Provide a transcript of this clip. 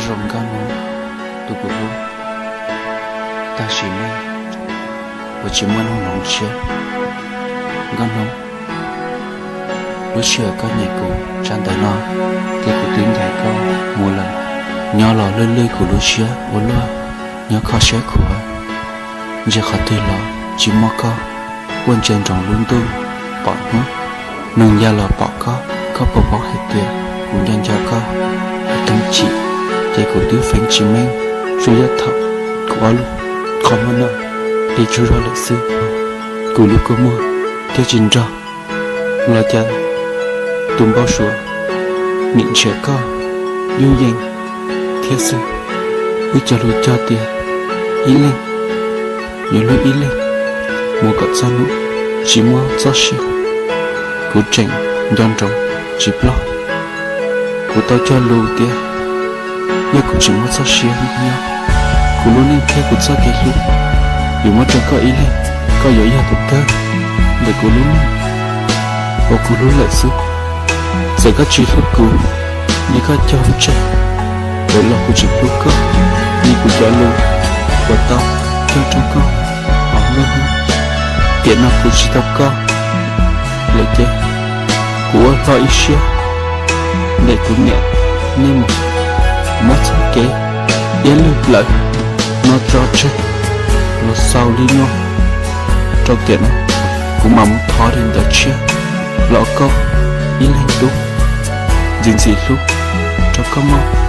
Zoo Nkauj Hnub, tus kuv hlub, tab sis nej puas tsis muaj hnub hloov siab? Nkauj Hnub, lub sij hawm koj nyiam kuv tsam ntawm no, ces kuv twb ncaim koj mus lawm. Nyob los lwj lwj kuv lub siab ua luaj, nyob kho siab khuav, ntsia qhov twg los tsis muaj koj, quaj ntsia nroos lub ntuj pom hnub. Nug ya los pom koj, koj puas paub hais tias kuv nco nco koj, es keev chim, ces kuv twb feeb tsis meej, tsuas yog thaum kuv ob lub qhov muag no hliv tsaug zog lawm xwb, kuv lub kua muag thiaj tsis nrog. Los cas tus npau suav nim nrhiav koj yooj yim thiab xwb. Wb cog lus cog tias ib leeg yuav hlub ib leeg mus kom txog hnub tsis muaj txoj sia. Kuv tseem nco ntsoov tsis ploj. Kuv tau cog lus tias yog kuv tseem muaj txoj sia nyob, kuv lub neej thiab kuv txoj kev hlub yuav muab rau koj ib leeg. Koj yuav yog tus kawg ntawm kuv lub neej uas kuv hlub lawm xwb. Txawm koj tsis hlub kuv, li koj cog tseg, los kuv tseem hlub koj, li kuv cov lus uas tau cog rau koj hauv nruab hnub. Tiam no kuv tsis tau koj lawm ces kuv ua hlo ib siab nrog kuv niam nej mus muab txoj kev iab lwj plawv no tso tseg los xaus li no. Rau tiam no kuv mam mus thov daim ntawv tshiab los koj ib leeg tub, ntxim ntxim hlub rau koj mog.